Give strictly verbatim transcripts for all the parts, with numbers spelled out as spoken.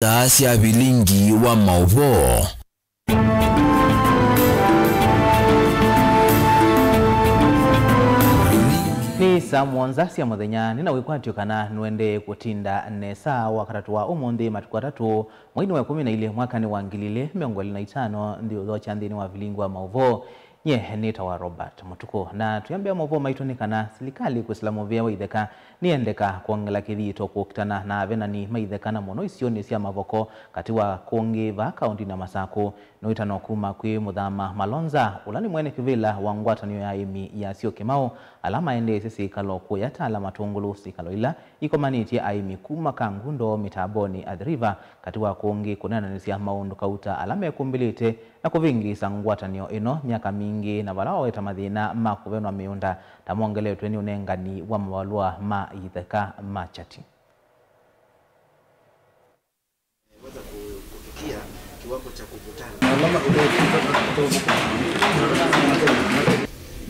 Saa sya vilingi wa maũvoo. Nĩ saa mũonza sya mũthenya. Nĩ na wĩkwatyo kana nũendee kũtinda nesa. Wakatatũ wa ũmũnthĩ, matukũ atatũ, mweinĩ wa ĩkũmi na ilĩ, mwakanĩ wa ngili ilĩ mĩongo ĩlĩ na itano, nthĩ ũthokya nthĩnĩ wa vilingi wa maũvoo. Nyie nĩtawa Robert Mũtukũ, na twĩambĩa maũvoo maitũ nĩ kana silikalĩ kwĩsĩla mũvĩa wa itheka nĩyendeka kwongela kĩthito kũkitana na avenani ma itheka, na mũno isionĩ sya Mavoko, katĩ wa kũngĩ vaa kaũntinĩ ya Masakũ. Nĩ wĩtano kuma kwĩ Mũthama Malonza, ũla nĩ mwene kĩvĩla wa ngwatanĩo ya aĩmi ya Syokimau, ala maendeesye syĩkalo kũya Tala Matũngũlũ, syĩkalo ila ikomanĩtye aĩmi kuma Kangundo, Mĩtambonĩ, Athi River, katĩ wa kũngĩ kũneenanĩsya maũndũ kauta ala mekũmbĩlĩte na kũvĩngĩĩsa ngwatanĩo ĩno myaka mingĩ, na vala waweta mathĩna ma kũvenwa mĩũnda ta mongeletwe nĩ ũnengani wa mavalũa ma itheka ma kyati.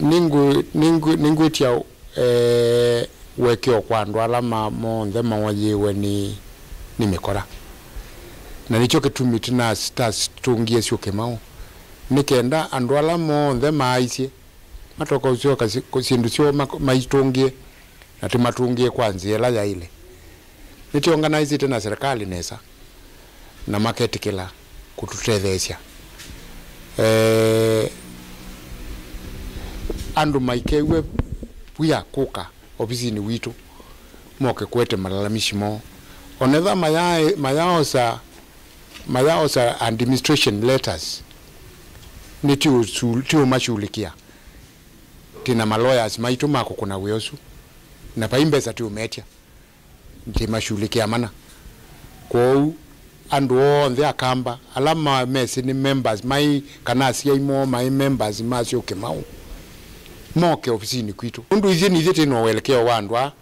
Nĩngwĩ- nĩngwĩ- nĩngwĩtya eh, ũekeo kwa andũ ala ma- monthe maũayĩĩwe nĩ, nĩ mĩkora. Na nĩkyo kĩtumi tũna- tũtũngĩe Syokimau, nĩ kenda andũ ala monthe maaisye matoka ũsyoka sy- syĩndũ syoo ma- maitũngĩe, na tũmatũngĩe kwa nzĩa ĩla yaĩle. Nĩtwĩorganizĩte na serikali nesa, na maketĩkĩla kũtũtetheesya. Eh, andũ maikew'e wia kũka ovisinĩ witũ, moke kũete malalamishi moo. Onetha maya- mayaosa, mayaosa administration letters, nĩtũũsu- tũũmashughulikia. Twĩna ma lawyers maitũ ma kũkũna wĩa ũsu, na vai mbesa tũũmetya. Nĩtũũmashughulikia mana. Kwoou andũ onthe Akamba ala ma- mesĩ nĩ members mai, kana asyai moo maĩ members ma Syokimau, moke ovisinĩ kwitũ. Nũndũ ithyĩ nĩ ithyĩ twĩ na ũelekeo wa andũ aa,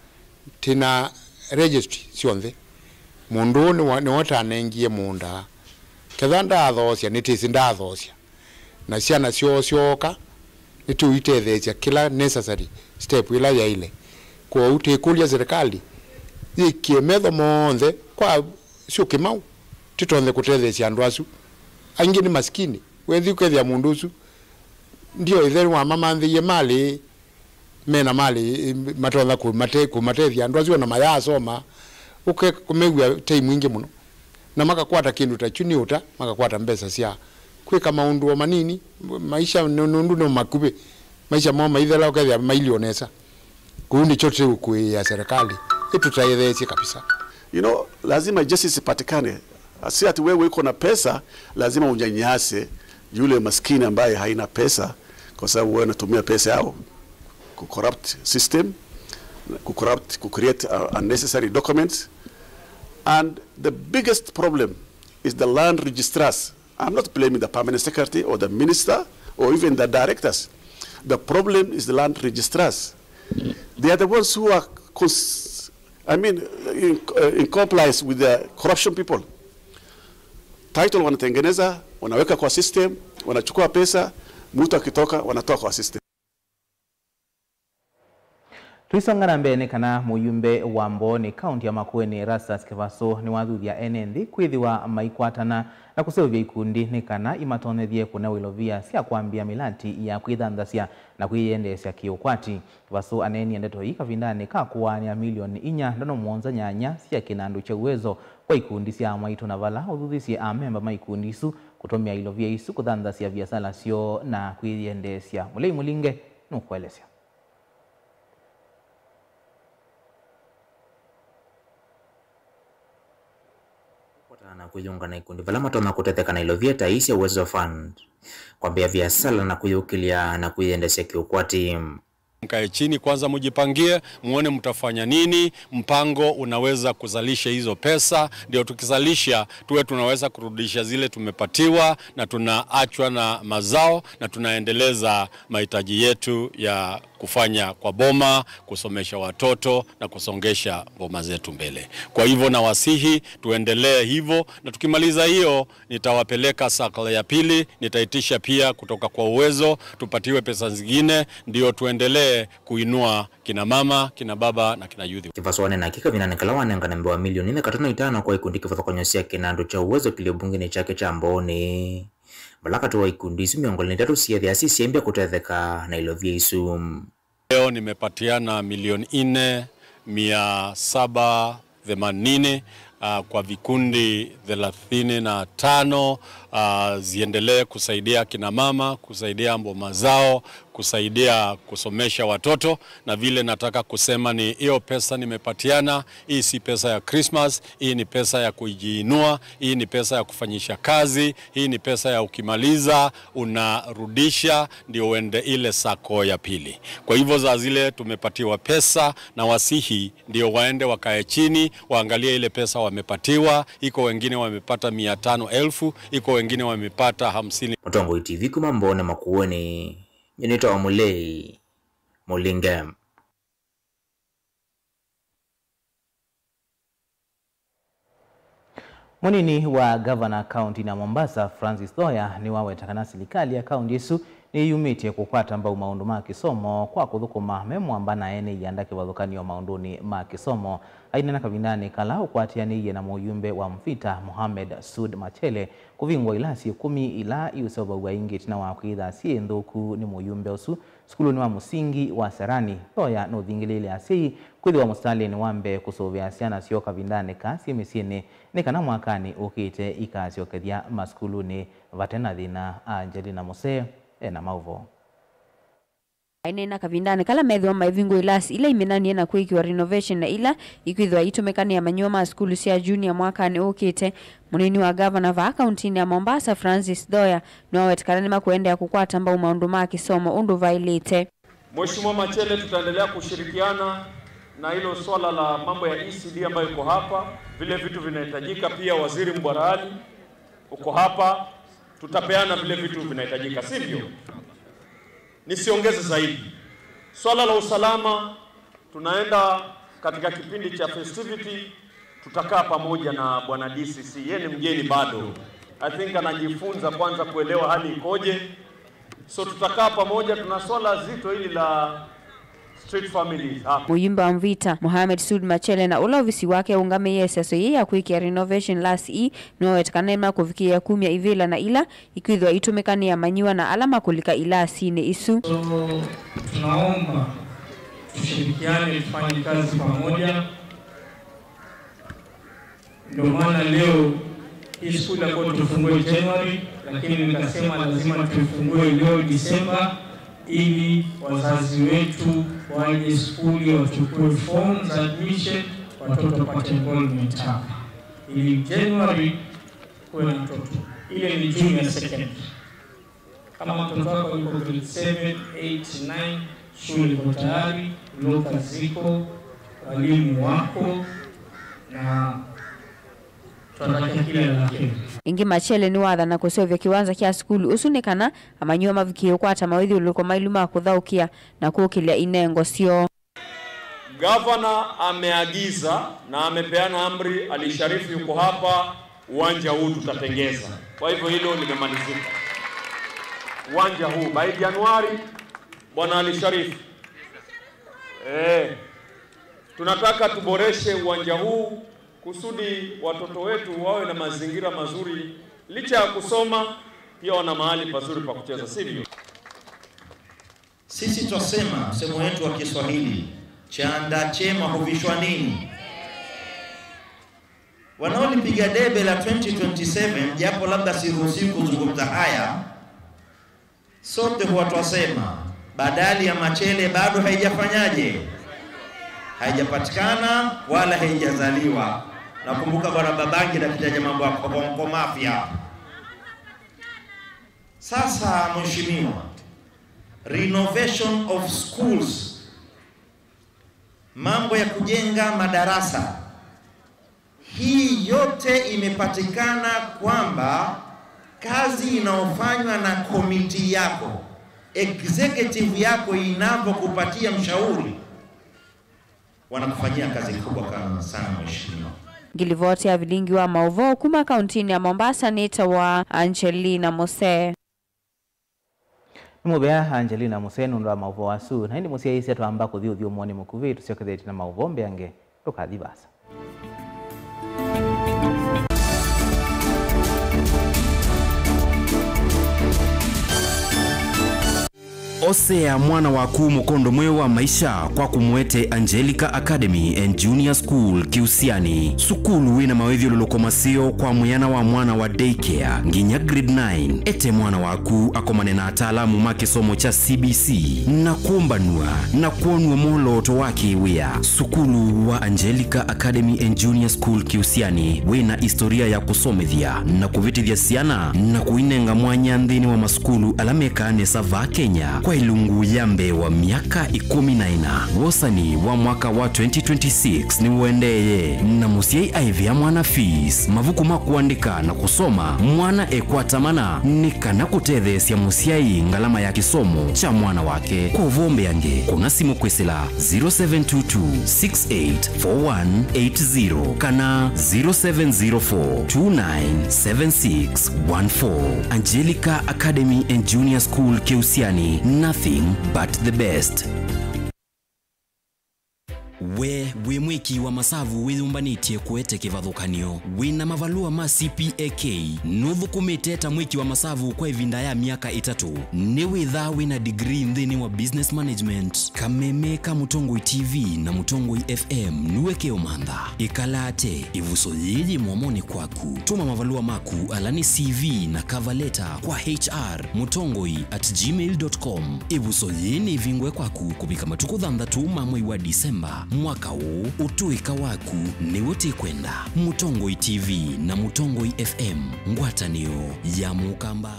twĩ na registry syonthe. Mũndũ ũũ nĩwe- nĩwe ũtanengie mũũnda. Ketha ndaathoosya, nĩtwĩsĩ ndaathoosya. Na syana syoo syooka, nĩtũitetheesya kĩla necessary step ĩla yaĩle. Kwoou twĩkũlya serikali yĩkĩe metho monthe kwa Syokimau, tũtonye kũtetheesya andũ asu. Aingĩ nĩ masikini. Wethi ũkethĩa mũndũ ũsu ndio ĩthe wamamanthĩie malĩ, mena malĩ, eh, matonya kũmate- kũmatethya. Andũ asu ona mayaasoma, ũke kũmew'a tei mwingĩ mũno. Na makakwata kĩndũ ta kyu nĩ ũta, makakwata mbesa sya kwĩka maũndũ o manini. Maisha nĩ- nũndũ nĩ makuvĩ, maisha moo maithela ũkethĩa mailye o nesa. Kũu nĩkyo tũkũĩĩa serikali ĩtũtetheesye kabisa. You know, lazima justice ipatikane. Si ati wewe uko na pesa, lazima unyanyase yule maskini ambaye haina pesa, kwa sababu wewe unatumia pesa yao ku corrupt system, ku corrupt, ku create, uh, unnecessary documents. And the biggest problem is the land registrars. I'm not blaming the permanent secretary or the minister or even the directors. The problem is the land registrars. They are the ones who are cons- I mean, in, uh, in compliance with the corruption people. Title wanatengeneza, wanaweka kwa system, wanachukua pesa, mtu akitoka, wanatoa kwa system. Tũisonga na mbee, nĩ kana mũyumbe wa Mbooni, kaũnti ya Makueni, Erastus Kĩvasũ, nĩwathuthya ene nthĩ kwĩthĩwa maikwatana na kũseũvya ikundi nĩ kana imatonyethye kũnewa ilovia sya kwambĩa mĩlati ya kwĩthanthasya na kwĩyendeesya kĩũkwati. Kĩvasũ aneenie ndeto ii kavindanĩ ka kũaanĩa milioni inya ndono mũonza nyanya sya kĩnandũ kya Uwezo kwa ikundi sya amwaitũ, na vala ũthuthĩsye amemba ma ikundi isu kũtũmĩa ilovia isu kũthanthasya viasala syoo na kwĩyendeesya. Mũlei Mũlinge nũkũelesya. Kũkwatana na kwĩyũnga na ikundi vala matonya kũtetheka na ilovia ta ii sya Uwezo Fund, kwambĩa viasala na kwĩyũkĩlya na kwĩyendeesya kĩũkwati. Mkae chini kwanza, mujipangie, muone mtafanya nini, mpango unaweza kuzalisha hizo pesa, ndio tukizalisha tuwe tunaweza kurudisha zile tumepatiwa, na tunaachwa na mazao, na tunaendeleza mahitaji yetu ya kufanya kwa boma, kusomesha watoto na kusongesha boma zetu mbele. Kwa hivyo nawasihi tuendelee hivyo, na tukimaliza hiyo nitawapeleka sacco ya pili, nitaitisha pia kutoka kwa Uwezo tupatiwe pesa zingine, ndio tuendelee kuinua kina mama, kina baba na kina youth. Kĩvaso wanena kĩ kavindanĩ kala wanengane mbee wa milioni ĩmwe katano itano kwa ikundi kĩvathũkany'o sya kĩnandũ kya Uwezo kĩlĩ mbungenĩ kyake kya Mbooni. Vala katĩ wa ikundi isu mĩongo ĩlĩ na itatũ syeethĩa syĩsyambya kũtetheka na ilovia isu. Leo nimepatiana milioni nne mia saba themanini, ah, kwa vikundi thelathini na tano, ah, ziendelee kusaidia kina mama, kusaidia boma zao, kusaidia kusomesha watoto. Na vile nataka kusema ni hiyo pesa nimepatiana, hii si pesa ya Christmas, hii ni pesa ya kujiinua, hii ni pesa ya kufanyisha kazi, hii ni pesa ya ukimaliza unarudisha ndio uende ile sacco ya pili. Kwa hivyo saa zile tumepatiwa pesa, na wasihi ndio waende wakae chini, waangalie ile pesa wamepatiwa. Iko wengine wamepata mia tano elfu, iko wengine wamepata hamsini. Mũtongoi T V kuma Mbooni Makueni, nyie nĩtawa Mũlei Mũlinge. Mũnini wa ngavana kauntinĩ ya Mombasa, Francis Thoya, nĩwaweta kana silikalĩ ya kaunti ĩsu nĩyumĩtye kũkwata mbau maũndũ ma kĩsomo kwa kũthũkũma me mwamba na ene ianda kĩvathũkany'o maũndũnĩ ma kĩsomo. Aineena kavindanĩ kala ũkwatĩanĩie na mũyumbe wa Mvita, Mohamed Sud Machele, kũvingũa ilasi ĩkũmi ila iũseũvaw'a ĩngĩ ĩtina wa kwĩtha syĩ nthũku nĩ mũyumbe ũsu sukulunĩ wa mũsingi wa Serani, Thoya nũthingĩlĩĩle asyai kwĩthĩwa mũsitalĩnĩ wa mbee kũsũvĩa syana syoo kavindanĩ kaa syĩ mĩsyĩnĩ, nĩ kana mwakanĩ ũkĩte ikasyokethya masukulunĩ vate na thĩna. Angelina Musee ena maũvoo. Aineena kavindanĩ kala methĩwa maivingũa ilasi ila iminanie na kwĩkĩwa renovation na ila ikwĩthĩwa itũmĩka nĩ amanyĩw'a ma sukulu sya junior mwakanĩ ũkĩte, mũnini wa ngavana vaa kauntinĩ ya Mombasa, Francis Thoya, nĩwaweta kana nĩmakũendeea kũkwata mbau maũndũ ma kĩsomo ũndũ vaĩlĩte. Mheshimiwa Machele, tutaendelea kushirikiana na hilo swala la mambo ya E C D ambayo iko hapa, vile vitu vinahitajika. Pia Waziri Mbwarali uko hapa, tutapeana vile vitu vinahitajika, sivyo? Nisiongeze zaidi. Swala la usalama, tunaenda katika kipindi cha festivity, tutakaa pamoja na bwana D C C. Yeye ni mgeni bado. I think anajifunza kwanza kuelewa hali ikoje. So tutakaa pamoja, tuna swala zito hili la street families hapa. Mũyumbe wa Mvita, Mohamed Sud Machele, na ũla ovisi wake ũngamĩie ĩseso yĩĩ ya kwĩkĩa renovation last e, nĩwaweta kana nĩmakũvikĩĩa kumya ivĩla na ila ikwĩthĩwa itũmĩka nĩ amanyĩw'a na ala makũlika ilasinĩ isu. So, tunaomba tushirikiane, tufanye kazi pamoja. Ndio maana leo hii skuli ambayo tufungue January, lakini nikasema lazima tufungue leo December, ili wazazi wetu waje skuli wachukue forms admission, watoto wapate enrollment hapa, ili January kuwe na mtoto. Ile ni junior secondary. Kama mtoto wako yuko grade seven, eight, nine, shule iko tayari, loka ziko, walimu wako, na tunatakia kila la heri. Ĩngĩ Machele nĩwathana kũseũvya kĩwanza kya sukulu ũsu nĩ kana amanyĩw'a mavikĩe ũkwata mawĩthyũlũlũko mailu ma kũthaũkĩa na kũkĩlya inengo syoo. Gavana ameagiza na amepeana amri, Ali Sharif yuko hapa, uwanja huu tutatengeza. Kwa hivyo hilo limemalizika. Uwanja huu by Januari, Bwana Ali Sharif. Eh, tunataka tuboreshe uwanja huu kusudi watoto wetu wawe na mazingira mazuri. Licha ya kusoma, pia wana mahali pazuri pa kucheza, sivyo? Sisi twasema msemo wetu wa Kiswahili, chanda chema huvishwa nini? Wanaolipiga debe la twenty twenty-seven, japo labda siruhusiwi kuzungumza haya, sote huwa twasema, badali ya Machele bado haijafanyaje? Haijapatikana wala haijazaliwa. Nakumbuka Bwana Babangi nakitaja mambo ya Kokonko Mafia. Sasa, Mheshimiwa, renovation of schools, mambo ya kujenga madarasa, hii yote imepatikana kwamba kazi inayofanywa na komiti yako executive yako inapokupatia mshauri, wanakufanyia kazi kubwa sana, mheshimiwa. Ngilivoti ya vilingi wa mauvoo kuma kauntinĩ ya Mombasa nĩtawa Angelina Mose. Nĩ mũvea Angelina Muse nũndũ wa maũvoo asu, na ĩndĩ mũsyaĩĩsya twamba kũthi ũthyũmũonĩ mũkuvĩ tũsyokethetye na maũvoo mbeange. Ndũkathi vaasa. Osea mwana waku mũkondo mweũ wa maisha kwa kũmũete Angelica Academy and Junior School Kĩusiani. Sukulu wĩna mawĩthyũlũlũko maseo kwa mwĩana wa mwana wa daycare nginya grade nine. Ete mwana waku akomane na ataalamu ma kĩsomo kya C B C na kũmbanw'a na kwonw'a mwolooto wa kĩwĩa. Sukulu wa Angelica Academy and Junior School Kĩusiani wĩna historia ya kũsomethya na kũvĩtĩthya syana na kũinenga mwanya nthĩnĩ wa masukulu ala mekaa nesa vaa Kenya kwa ilungu ya mbee wa myaka ĩkũmi na ĩna. Wosani wa mwaka wa twenty twenty-six nĩũendeeye, na mũsyai aĩvĩa mwana fees, mavuku ma kũandĩka na kũsoma, mwana ekwata mana nĩ kana kũtetheesya mũsyai ngalama ya kĩsomo kya mwana wake. Kwa ũvoo mbeange, kũna simũ kwĩsĩla zero seven two two six eight four one eight zero kana zero seven zero four two nine seven six one four. Angelica Academy and Junior School Kĩusiani, nothing but the best. We wĩ mwĩki wa masavu wĩyũmbanĩtye kũete kĩvathũkany'o? Wĩ na mavalũa ma C P A K? Nũthũkũmĩte ta mwĩki wa masavu kwa ĩvinda ya myaka ĩtatũ? Nĩwĩthaa wĩ na degree nthĩnĩ wa business management? Kameme ka Mũtongoi T V na Mũtongoi F M nĩweke ũmantha. Ĩkala ate, ĩvuso yĩĩ yĩ mũomonĩ kwaku. Tũma mavalũa maku ala nĩ C V na cover letter kwa H R mũtongoi at gmail dot com. Ĩvuso yĩĩ nĩvingũe kwaku kũvika matukũ thanthatũ ma mwei wa Disemba mwaka ũũ. Ũtũĩka waku nĩw'o tĩkwenda. Mũtongoi T V na Mũtongoi F M, ngwatanĩo ya Mũkamba.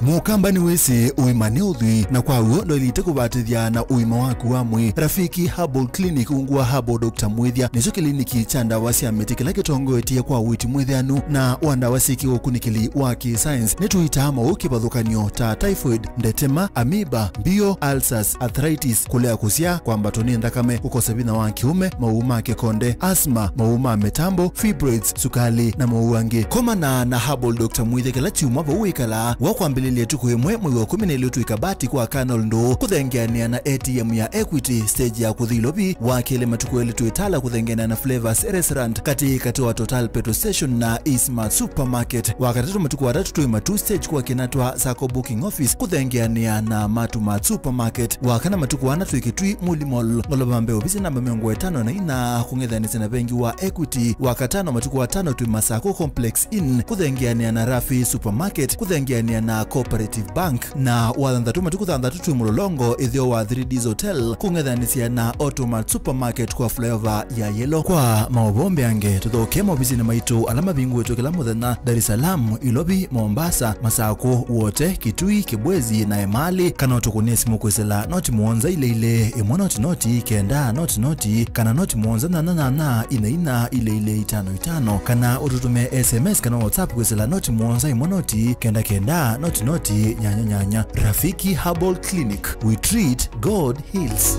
Mũkamba nĩwĩsĩ ũima nĩ ũthwii, na kwa w'o ndwaĩlĩte kũvatĩthya na ũima waku wa mwĩĩ. Rafiki Herbal Clinic ungu wa Herbal Doctor Mwĩthya nĩkyo kĩliniki kya ndawa sya mĩtĩ kĩla kĩtongoetye kwa ũiiti mwĩthĩanu na wa ndawa syĩkĩwe ũkunĩkĩli wa kĩ-science. Nĩtũitaa maũũ kĩvathũkany'o ta typhoid, ndetema, amoeba, mbio, ulcers, arthritis, kũlea kũsyaa, kwambatwa nĩ nthakame, kũkosa vinya wa kĩũme, maũũ ma kĩkonde, asthma, maũũ ma mĩtambo, fibroids, sukalĩ, na maũũ angĩ. Komana na Herbal Doctor Mwĩthya kĩla kyumwa vau wĩkalaa, wa kwambĩlĩlya ĩtukũ ĩmwe mwei wa kũmi na ĩlĩ ũtw'ĩka Bati kwa Colonel Ndũũ, kũthengeanĩa na A T M ya Equity, stage ya kũthi Ilovi, wa kelĩ matukũ elĩ twĩ Tala kũthengeanĩa na Flavors Restaurant, katĩ katĩ wa Total Petrol Station na Eastmart Supermarket, wa katatũ matukũ atatũ twĩ Matuu stage kwa Kinatwa Sacco Booking Office, kũthengeanĩa na Matumart Supermarket, wa kana matukũ ana twĩ Kitui Muli Mall, Ngolova Mbee ovisi namba mĩongo ĩtano na ina, kũng'ethanĩsya na vengi wa Equity, wa katano matukũ atano twĩ Masako Complex Inn, kũthengeanĩa na Rafi Supermarket, kũthengeanĩa na Cooperative Bank, na wa thanthatũ matukũ thanthatũ twĩ Mũlolongo, ĩtheo wa Three Ds Hotel, kũng'ethanĩsya na Automart Supermarket kwa flyover ya Yellow. Kwa maũvoo mbeange, tũthokee maovisinĩ maitũ ala mavingũĩtwe kĩla mũthenya, Dar es Salaam, Ilovi, Mombasa, Masako, Wote, Kitui, Kibwezi, na Emali, kana ũtũkũnĩe simũ kwĩsĩla noti mũonza ilĩ ilĩ, ĩmwe noti noti, kenda noti noti, kana noti mũonza nyanya nyanya, ina ina, ilĩ ilĩ, itano itano, kana ũtũtũmĩe S M S kana WhatsApp kwĩsĩla noti mũonza ĩmwe noti, kenda kenda, noti noti, nyanya nyanya. Rafiki Herbal Clinic, we treat, God heals.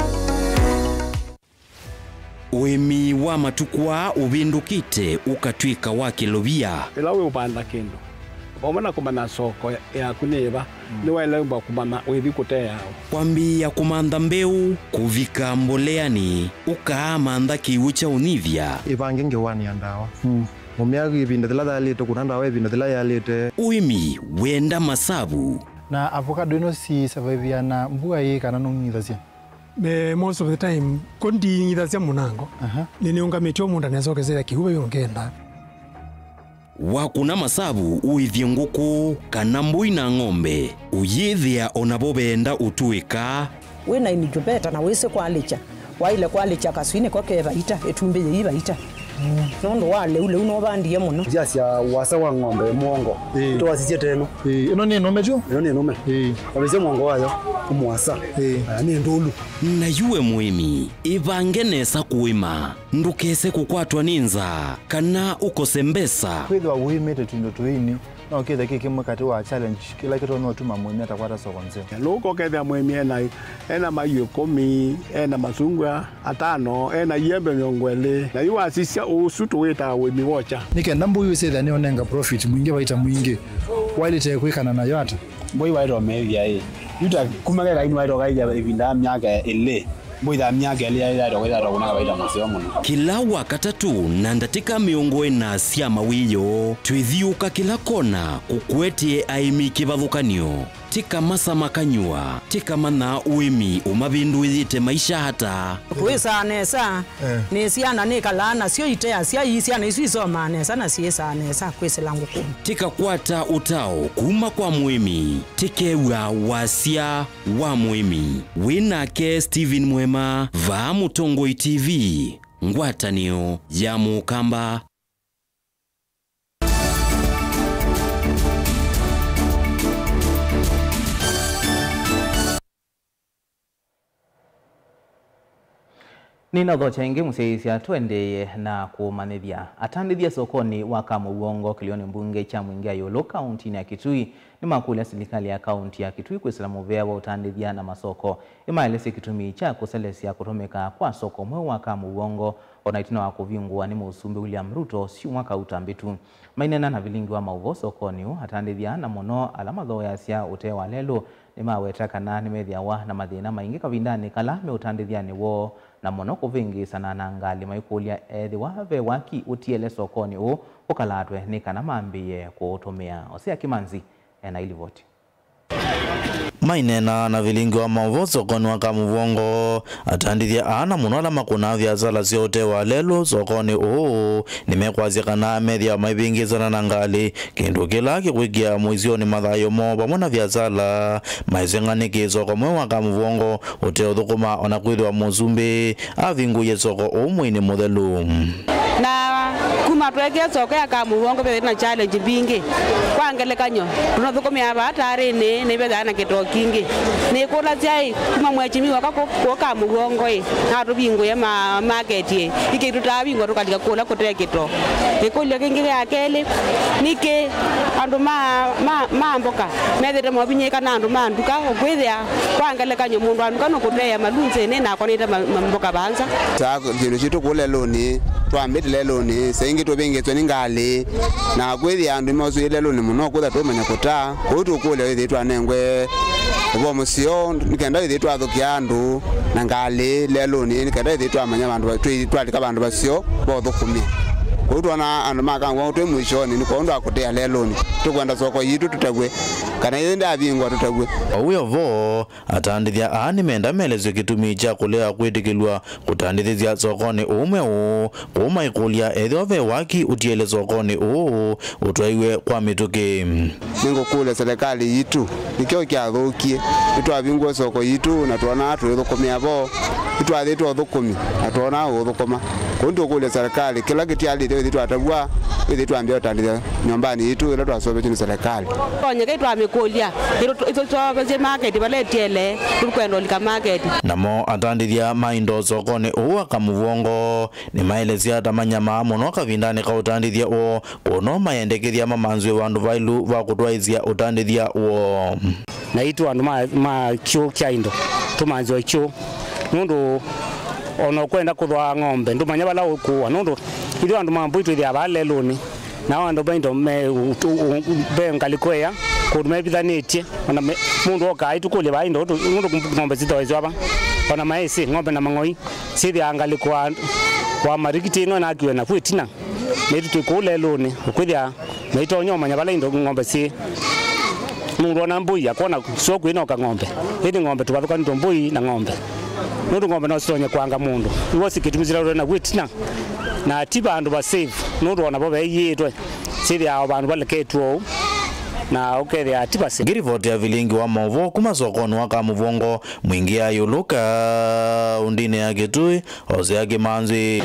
Ũĩmi wa matukũ aa ũvĩndũkĩte ũkatw'ĩka wa kĩlovia. Ĩla wĩũvanda kĩndũ, vamwe na kũmanya soko yaku nĩ yĩva, nĩwaĩle ũmba kũmanya wĩthi kũteea ũ. Kwambĩĩa kũmantha mbeũ, kũvika mboleanĩ, ũkaamantha kĩw'ũ kya ũnyivya. Ĩvange ngewanĩa ndawa. Mũmĩa ĩvinda yĩla yaĩlĩte, kũna ndawa ĩvinda yĩla yaĩlĩte. Ũĩmi wenda masavu. Na avocado ĩno si survive na mbua ĩĩ kana nũng'ithasya? Eh, most of the time, ko nding'ithasya mũnango. Aha. Nĩnĩũngamĩtye o mũndũ anesokesea kĩw'ũ vai ũngenda. Wakũna masavu ũĩthye ngũkũ kana mbũi na ng'ombe, ũyĩthĩa o navo veenda ũtũĩka. Wĩ na incubator na wĩsĩ kwalĩkya, waĩle kwalĩkya kaswinĩ ko ke vaita, ĩtumbĩ yĩi vaita. Nũndũ wa lĩu, lĩu nũvandie mũno. Nzĩa sya ũasa wa ng'ombe mũongo. Ĩĩ. Twasisye teno. Ĩĩ, ĩno nĩ nũme tyo? Ĩno nĩ nũme. Ĩĩ. Wavĩsya mũongo wayo, ũmũasa. Ĩĩ. Aya nĩ ndũlu. Na yu we mũĩmi, ĩvange nesa kũĩma. Ndũkese kũkwatwa nĩ nzaa, kana ũkose mbesa. Kwĩthĩwa ũĩmĩte tũindo tũini, No kĩthe kĩ kĩmwe katĩ wa challenge kĩla kĩtonya ũtuma mũĩmi atakwata soko nzeo. Lũka ũkethĩa mũĩmi ena, ena maiũ ĩkũmi, ena masungwa atano, ena iembe mĩongo ĩlĩ, na yu wasisya ũsu tũwĩtaa ũĩmi wokya. Nĩ kenda mbũi ũsyĩthĩa nĩũnenga profit mwingĩ, vaita mwingĩ, waĩlĩte kwĩkana nayo ata? Mbũi waĩtwa meethĩa ĩ, yu ta kuma kekainĩ waĩtwa kaithya ĩvinda ya myaka ĩlĩ. Mbũi ya myaka ĩlĩ yaĩ yaĩtwa kwĩthĩwa kũnenga vaita mũseo mũno. Kĩla Wakatatũ na ndatĩka mĩongo ĩna sya mawĩoo, twĩthiũũka kĩla kona kũkũetee aĩmi kĩvathũkany'o. Tĩka masama kanyũa, tĩka manya ũĩmi ũmavĩndũĩĩte maisha ata. Kwĩsaa nesa, eh, nĩ syana nĩkalaa nasyo iteasya, ii syana isu isomaa nesa na syĩsaa nesa kwĩsĩla ngũkũnĩ. Tĩkakwata ũtao kuma kwa mũĩmi, tĩkew'a wasya wa mũĩmi. Wĩ nake Stephen Mwema, vaa Mũtongoi T V, ngwatanĩo ya Mũkamba. Nĩnathokya ĩngĩ mũsyaĩĩsya, tũendeeye na kũmanyĩthya. Atandĩthya sokonĩ wa Kamũw'ongo kĩlĩonĩ mbunge kya Mwingĩ ya Ĩũlũ kaũntĩnĩ ya Kitui nĩmakũlya silikalĩ ya kaũntĩ ya Kitui kwĩsĩla mũvea wa ũtandĩthya na masoko. Ĩmaelesye kĩtumi kya kũselesya kũtũmĩka kwa soko mweũ wa Kamũw'ongo o na ĩtina wa kũvingũwa nĩ Mũsumbĩ William Ruto syumwa kautambĩtu. Maineena na vilingi wa maũvoo sokonĩ ũũ, atandĩthya na mũno ala mathooeasya ũtee wa lelũ nĩmaweta kana nĩmethĩawa na mathĩna maingĩ kavindanĩ kala me ũtandĩthyanĩ woo, na mũno kũvĩngĩĩsana na ngalĩ, maikũlya ethĩwa ve waki ũtiele sokonĩ ũũ ũkalatwe nĩ kana mambĩĩe kũũtũmĩa. Osea Kĩmanzi ena ilivoti. Maineena na vilingi wa maũvoo sokonĩ wa Kamũvongo, atandĩthya aa na mũno ala makũnaa viasala sya ũtee wa lelũ sokonĩ ũũ nĩmekwasya kana methĩawa maivĩngĩĩsana na ngalĩ, kĩndũ kĩla kĩkwĩkĩa mũisyonĩ mathayũ moo vamwe na viasala maiseng'a nĩ kĩsoko mweũ wa Kamũvongo ũteũthũkũma, o na kwĩthĩwa Mũsumbĩ avingũie soko ũũ mweinĩ mũthelu. Na kuma tweekĩa soko ya Kamũvongo, vethĩwa na challenge mbingĩ. Kwa ngelekany'o, tũnathũkũmĩa vaa taarĩnĩ, nĩvethĩawa na kĩtoo kingĩ. Nĩkũlasya-ĩ, kuma mwechimi waka kũ-, kũka Kamũvongo-ĩ, na tũvingũe ma-, market-ĩ, nĩkĩ tũtaavingũa tũkalika kũla kũte kĩtoo? Ĩkũlyo kĩngĩ ya kelĩ, nĩkĩ andũ ma, ma, ma mboka methĩte movinyĩĩka na andũ ma nduka, ũkwĩthĩa kwa ngelekany'o mũndũ wa nduka nũkũteea malunzĩnĩ na akonete ma, ma mboka vaa nza? Saa kĩndũ kitũ kũu lelũnĩ, twambĩte lelũnĩ, saa ingĩ tũvĩngĩtwe nĩ ngalĩ, na kwĩthĩa andũ nĩmausũie lelũnĩ mũno, kwĩthĩa tũmanya kũtaa. Kwoou tũkũlya wĩthĩe twanengwe ũvoo mũseo, nĩ kenda wĩthĩe twathũkĩa andũ na ngalĩ lelũnĩ, nĩ kenda wĩthĩe twamanya vandũ va-, twĩ-, twalika vandũ vaseo va ũthũkũmĩa. Kwoou twona andũ ma Kamũvongo twĩ mũisyonĩ, nĩ kwa ũndũ wa kũtea lelũnĩ, tũkwenda soko yitũ tũtavw'e, kana yĩthĩ ndavingwa tũtavw'e. O wĩ o vo, atandĩthya aa nĩmenda maelesye kĩtumi kya kũlea kwĩtĩkĩlw'a kũtandĩthĩsya sokonĩ ũũ mweũ, kũu maikũlya ethĩwa ve waki ũtiele sokonĩ ũũ ũtwaiwe kwa mĩtũkĩ. Nĩngũkũlya selekalĩ yitũ, nĩkĩ kyathũkie? Nĩtwavingũe soko yitũ na twonaa tũithũkũmĩa vo, nĩtwathĩtwe ũthũkũmi na twonaa ũũthũkũma. Kwoou nĩtũkũlya selekalĩ, kĩla kĩtialĩte wĩthĩe twatavw'a, wĩthĩe twambĩa ũtandĩthya nyũmbanĩ yitũ ĩla twaseũvĩtye nĩ selekalĩ. Tonyeka itwamĩkũlya, ĩtũseũvĩsye maketi vala ĩtiele, tũkwenda ũlika maketi. Namo atandĩthya ma indo sokonĩ ũũ wa Kamũvongo nĩmaelesya ta manyamaa mũno kavindanĩ ka ũtandĩthya woo, kwoou no mayendekethya mamanzw'e vandũ vaĩlu va kũtwaĩĩsya ũtandĩthya woo. Naitũ andũ ma, ma kyũũ kya indo, tũmanzĩwe kyũũ. Nũndũ o na ũkwenda kũthwaa ng'ombe, ndũmanya vala ũkũũa. Nũndũ ithyĩ andũ ma mbũi twĩthĩaa vaa lelũnĩ, nao andũ ma indo me, u-, u-, u-, ve ngalĩko ĩya, kũndũ mevithanĩtye. O na me, mũndũ okaa aitũkũlya vaa indo, tũ-, nũndũ ng'ombe sithoeswa va. O na maĩsĩ, ng'ombe na mang'oi syĩthĩaa ngalĩko wa, wa marikiti ĩno nakiwe naku ĩtina. Naitũ twĩ kũu lelũnĩ, ũkwĩthĩa maitonya ũmanya vala indo ng'ombe syĩ. Mũndũ ona mbũi akona sua kwĩnoka ng'ombe. Ĩndĩ ng'ombe tũvathũkanĩtwe mbũi na ng'ombe. Nũndũ ng'ombe no sitonye kwanga mũndũ. Nĩw'o sikĩtumĩsĩla ũtwe na wĩtina. Na ti vandũ va safe. Nũndũ ona vo veeyĩĩtwe. Syĩthĩawa vandũ valeketw'e ũu. Na ũkethĩa ti va safe. Ngĩrivoti ya vilingi wa maũvoo kuma sokonĩ wa Kamũvongo, Mwingĩ ya Ĩũlũ kaũndĩnĩ ya Kitui, Osea Kĩmanzi.